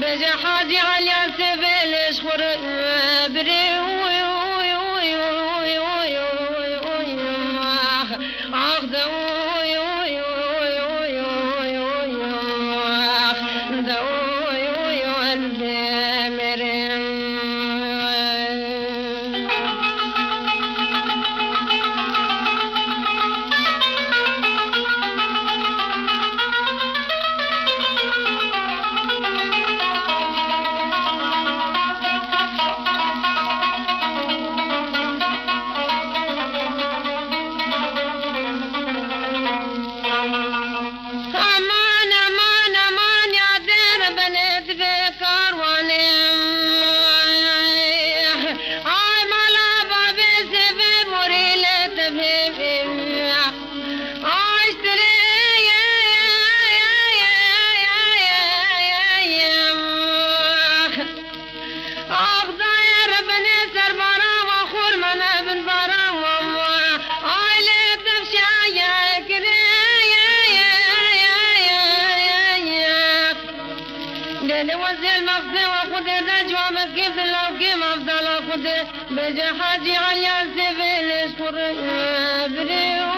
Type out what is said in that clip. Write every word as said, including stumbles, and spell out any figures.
Bêje Hacî Eliya Sêvêlê ji xwe re birê. Ax de oy oy oy oy oy oy oy oy ax de oy oy oy ez dê mirim. Aman, aman, aman, ya der bene dibe karwane. Ay mala babe sebe morile tebe. Ay stre. Axdayê re binê ser bara wa xurmene bin bara wa wa. Aile tevşaya kire. Dene wa zel mafze wa xude da cua mezgê bila u gê mafdala xude. Bêje Hacî Eliya Sêvêlê ji xwe re birê.